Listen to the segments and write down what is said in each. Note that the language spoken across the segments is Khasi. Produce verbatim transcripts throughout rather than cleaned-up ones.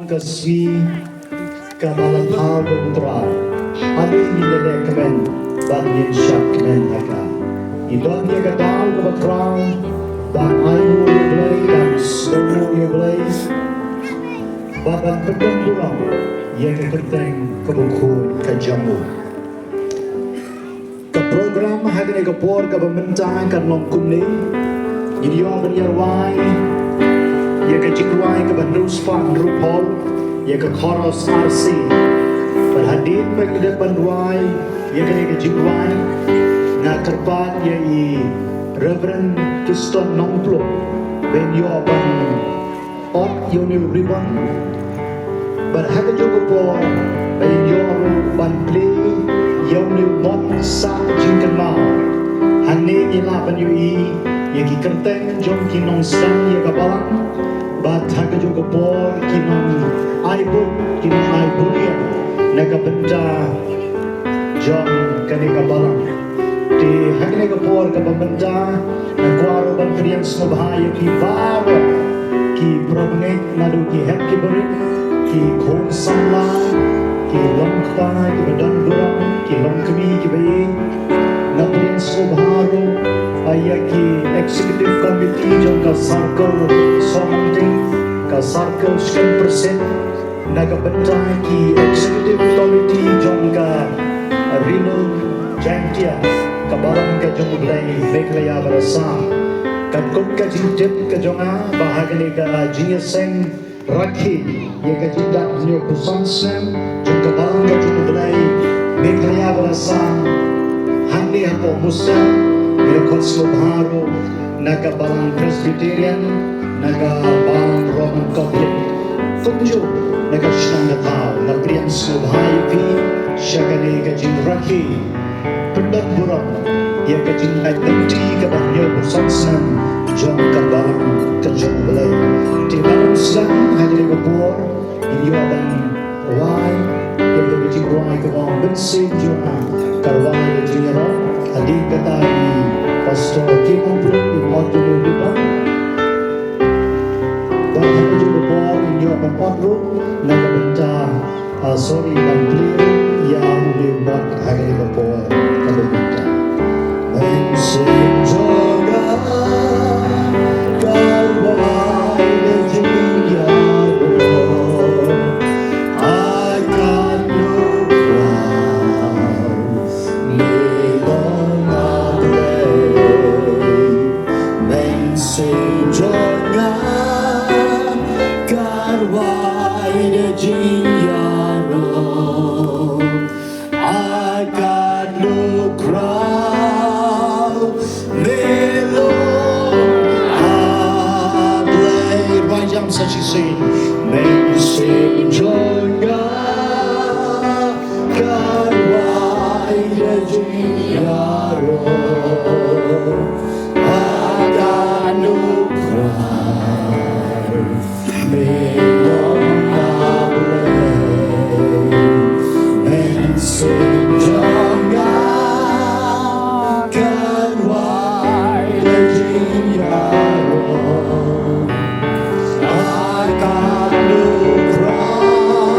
Ka sngi kaba la thaw da U Trai. Ale ngin ïaleh kmen bad ngin shad kmen ha ka. Ngi don ïa ka daw kaba khraw ban ai nguh ïa U Blei, ban sngewthuh ïa U Blei, bad ban pyndonburom ïa ka kyrteng kaba khuid ka jong u. Ka program ha kane ka por kaba mynta kan long kumne. Ngin ïoh ban ïa rwai ïa ka jingrwai kaba hynriew spah hynriewphew, ïa ka chorus R C. Bad hadien ba ngi dep ban rwai ïa kane ka jingrwai, nga kyrpad ïa i Reverend Kiston Nongpluh ban ïoh ban ot ïa une u ribbon. Bad ha kajuh ka por ba ngin ïoh ruh ban plie ïa une u mot sah jingkynmaw. Hangne ngi lah ban ïohi ïa ki kyrteng jong ki nongsdang ïa ka balang. Bad ha kajuh ka por ki nongai buit, ki nongai buit ïa na ka bynta jong kane ka balang. Te ha kane ka por kaba mynta nga kwah ruh ban pdiang sngewbha ïa phi baroh ki para bangeit naduh ki hep ki barit, ki khun samla, ki longkpa kiba don burom, ki longkmie kiba ïeit. Nga pdiang sngewbha ruh ïa ki executive committee jong ka circle Sohmynting, ka circle Skem Perset, na ka bynta ki executive committee jong ka Ri Lum Jaintia, ka balang ka jong U Blei Meghalaya bad Assam. Katkum ka jingtip ka jong nga ba ha kane ka jingïaseng rakhe ïa ka jingdap hynñiewphew san snem jong ka balang ka jong U Blei Meghalaya bad Assam, hangne hapoh Musdam, ngi la khot sngewbha ruh na ka balang Presbyterian, na ka balang Roman Catholic. Kumjuh na ka shnong ka thaw, nga pdiang sngewbha ïa phi sha kane ka jingrakhe pyndonburom ïa ka jingïaid lynti kaba hynñiewphew san snem jong ka balang ka jong U Blei. Te ban sdang ha kane ka por, ngin ïoh ban rwai ïa ka jingrwai kaba ong Mynsiem Jong Nga, ka rwai ka jingïaroh. Hadien kata i Pastor Kim Nongpluh in ot ïa une u ribbon. Bad ha kajuh ka por ngin ïoh ban ot ruh na ka bynta, ah, sorry, ban plie ruh ïa une u mot ha kane ka por kaba mynta. Mynsiem Jong Nga, ka rwai da jingïaroh. I can look proud, me long a Blei. Mynsiem Jong Nga, ka rwai da jingïaroh. I can look proud, me long a Blei. Rwai jam sa shisien. Mynsiem Jong Nga, ka rwai da jingïaroh. I can look proud, me long a Blei. Mynsiem Jong Nga, ka rwai da jingïaroh. I can look proud,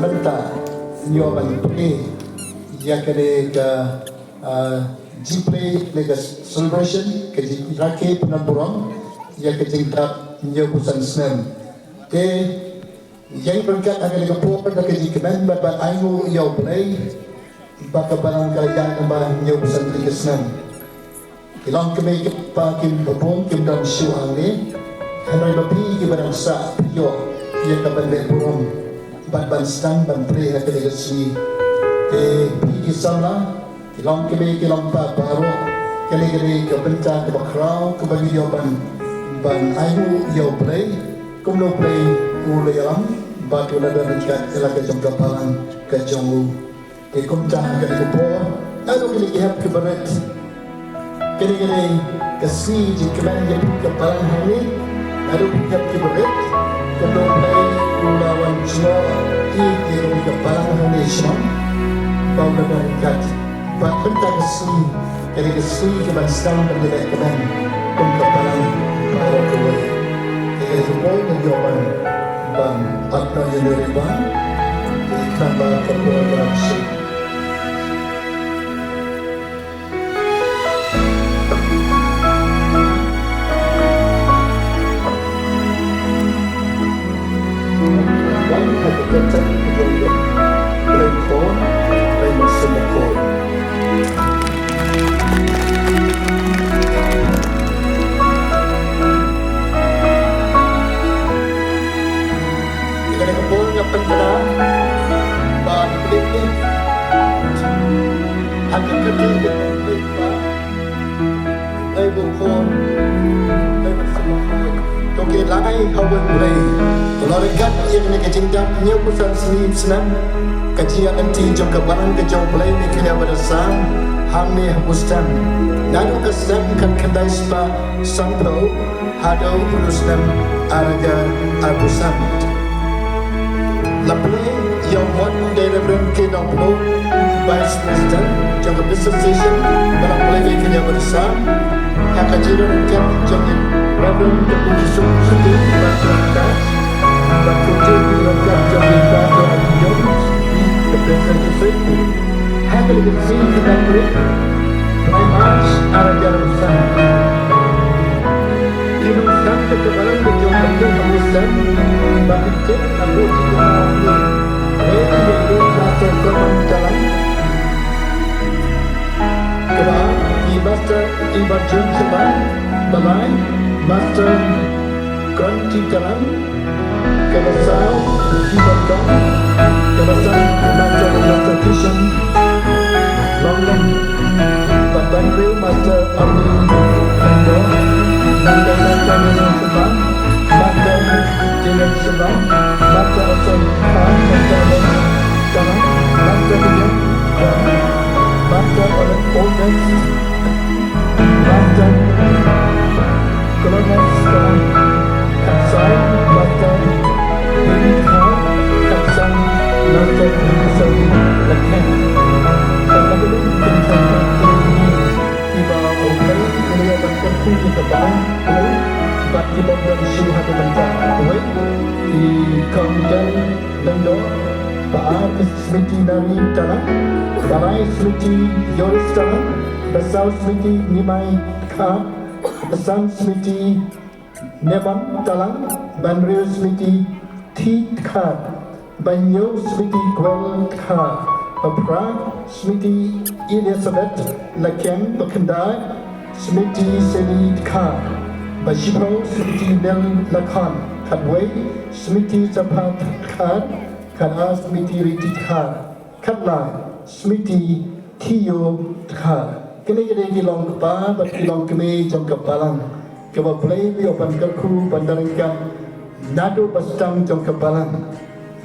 Mynta ngi ïoh ban plie ïa kane ka, ah, jingplie ne ka celebration ka jingrakhe pynban burom ïa ka jingdap hynñiewphew san snem. Te ïeng ryngkat ha kane ka por da ka jingkmen bad ban ainguh ïa U Blei ba ka balang ka la ïaid lyngba hynñiewphew san tylli ki snem. Ki long kmie ki kpa kim bun kim don shuh hangne. Hynrei ma phi kiba dang sah phi ïoh ïa ka ban leh burom bad ban sdang ban plie ha kane ka sngi. Te phi ki samla, ki long kmie ki long kpa baroh, kane ka dei ka bynta kaba khraw kaba ngi ïoh ban, ban ainguh ïa U Blei. Kumno U Blei u la ïalam bad u la don ryngkat ïa la ka jong ka balang ka jong u. Te kumta ha kane ka por, naduh kine ki hep kiba rit, kane ka dei ka sngi jingkmen ïa phi ka balang hangne. Naduh kine ki hep kiba rit, kumno U Blei u la wan jngoh ïa kane ka balang hangne shnong ba u la don ryngkat. Bad mynta ka sngi ka dei ka sngi kaban sdang ban ïaleh kmen kum ka balang baroh kawei. Te ka dei ka por ban ïoh ban, ban ap noh ïa u Ri Bang. Te khnang ba ka por ka la shu Wan ha ka kyrteng ka jong U Blei Khun, Blei Mynsiem Bakhuid. Ïa kane ka por nga pynbna ba U Blei ha ka kyrteng ka jong U Blei Kpa, Blei Khun, Blei Mynsiem Bakhuid. To ki la ai ha U Blei. To la ryngkat ïa kane ka jingdap hynñiewphew san snem, snem ka jingïaid lynti jong ka balang ka jong U Blei Meghalaya bad Assam hangne ha Mustan. Naduh ka snem khatkhyndai spah sanphew haduh u snem ar hajar arphew san. La plie ïa u mon u dei Reverend K. Nongpynlut, Vice President jong ka Business Association Balang Blei Meghalaya bad Assam, ha ka jingïaryngkat jong i Reverend W. Suk Suti, Pastor Church, bad ka jingïaryngkat jong i Pastor Jones, the President Secretary. Ha ka lynti ka tarik lai March ar hajar arphew san. Ki nongsan ka balang ka jong ka Muslim ba ki tip na ka jingkynmaw ki. Re ki dei Pastor Korban Talang. Kaba ar i Pastor Ibarjun Sylvan. Ba lai Pastor Kranti Talang. Kaba saw, Kiba Tong. Kaba san, Master, Master Kishan Longleng. Kaba hynriew, Master Armin Tandon. Kaba saw, Master Nino Sylvan. Master Jimmy Sylvan. Master Asan Khan. Master Alan Khan. Master William Khan. Master Alan Oldest. Master Columbus Khan, Khatsan, Master David Khan, Khatsan, Master David Sawi, Lakhem. Kaba dei kum kane ka kiba u Blei u la ban kyrkhu ïa ka balang, bad kiba don shuh ha ka bynta. Kawei, i Kong Del Lyngdoh, ba ar i Smriti Nari Talang, ba lai Smriti Yoris Talang, ba saw Smriti Nimai Khan, ba san Smriti Neban Talang, ba hynriew Smriti Thi Dkhar, ba hynñiew Smriti Kwel Dkhar, ba phra Smriti Elizabeth Lakhem, ba khyndai Smriti Seli Dkhar, ba shiphew Smriti Nel Lakhon, khatwei Smriti Saphat Dkhar, khatar Smriti Riti Dkhar, khatlai Smriti Thiyo Dkhar. Kine ki dei ki long kpa bad ki long kmie jong ka balang, kaba Blei u ïoh ban kyrkhu ban da ryngkat naduh ba sdang jong ka balang.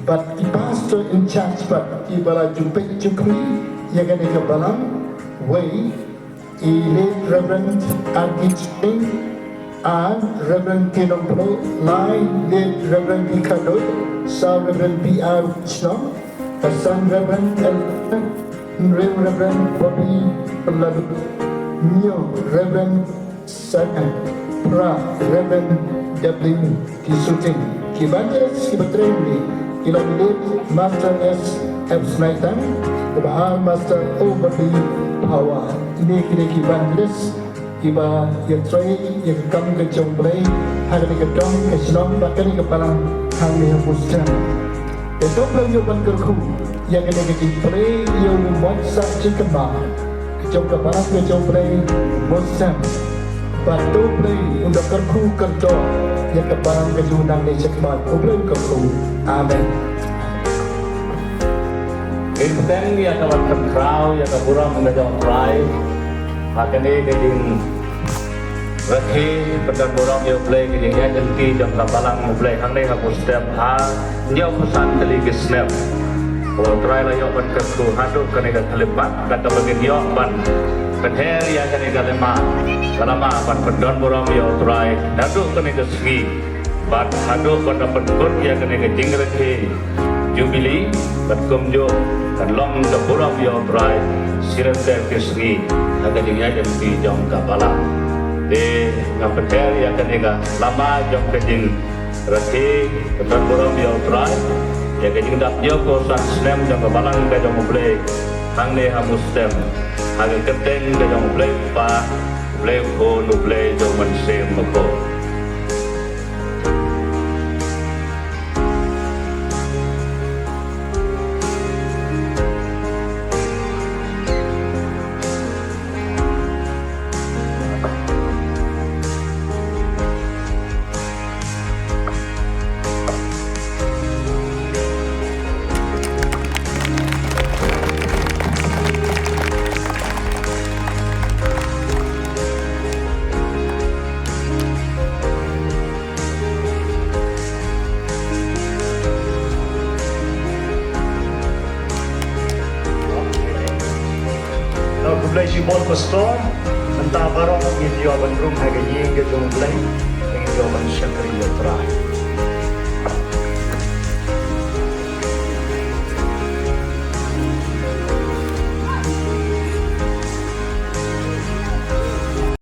Bad i Pastor in charge bad kiba la ju peit ju khmih ïa kane ka balang, wei, i Late Reverend R. K. Ching, ar Reverend K. Nongpynlut, lai Late Reverend B. Kharduh, saw Reverend B. R. Chnong, ba san Reverend L. Hynriew Reverend Bobby Pylladu, hynñiew Reverend Sagan, phra Reverend W. T. Suting. Ki evangelist kiba trei hangne, Ki long Master S F Snaitang, kaba ar Master Overly Power. Kine ki dei ki evangelist kiba ïatrei ïa ka kam ka jong U Blei ha kane ka dong ka shnong bad kane ka balang hangne ha Mustem. Te to U Blei un ïoh ban kyrkhu ïa kane ka jingtrei ïa u Moit Sah Jingkynmaw ka jong ka balang ka jong U Blei Mustem. Bad to U Blei un da kyrkhu kyrdoh ïa ka balang ka jong u nangne shakhmat. U Blei un kyrkhu. Amen. Ngin bteng ïa ka ban pynkhraw ïa ka burom ka jong U Trai ha kane ka jingrakhe pynban burom ïa U Blei, ka jingïaid lynti jong ka balang U Blei hangne ha Mustem ha hynñiewphew san tylli ki snem. Ko Trai, la ïoh ban kyrkhu haduh kane ka khyllipmat, kata ba ngin ïoh ban pynher ïa kane ka lama, ka lama ban pyndon burom ïa U Trai naduh kane ka sngi bad haduh ban da pynkut ïa kane ka jingrakhe Jubili, bad kumjuh kan long ka burom ïa U Trai shirynter ki sngi ha ka jingïaid lynti jong ka balang. Te nga pynher ïa kane ka lama jong ka jing rakhe, ka don burom ïa U Trai ïa ka jingdap hynñiewphew san snem jong ka balang ka jong U Blei hangne ha Mustem, ha ka kyrteng ka jong U Blei Kpa, U Blei Khun, U Blei jong U Mynsiem Bakhuid. Khublei shibun pastor, mynta baroh ngin ïoh ban rung ha ka ïing ka jong U Blei, ngin ïoh ban shakri ïa U Trai.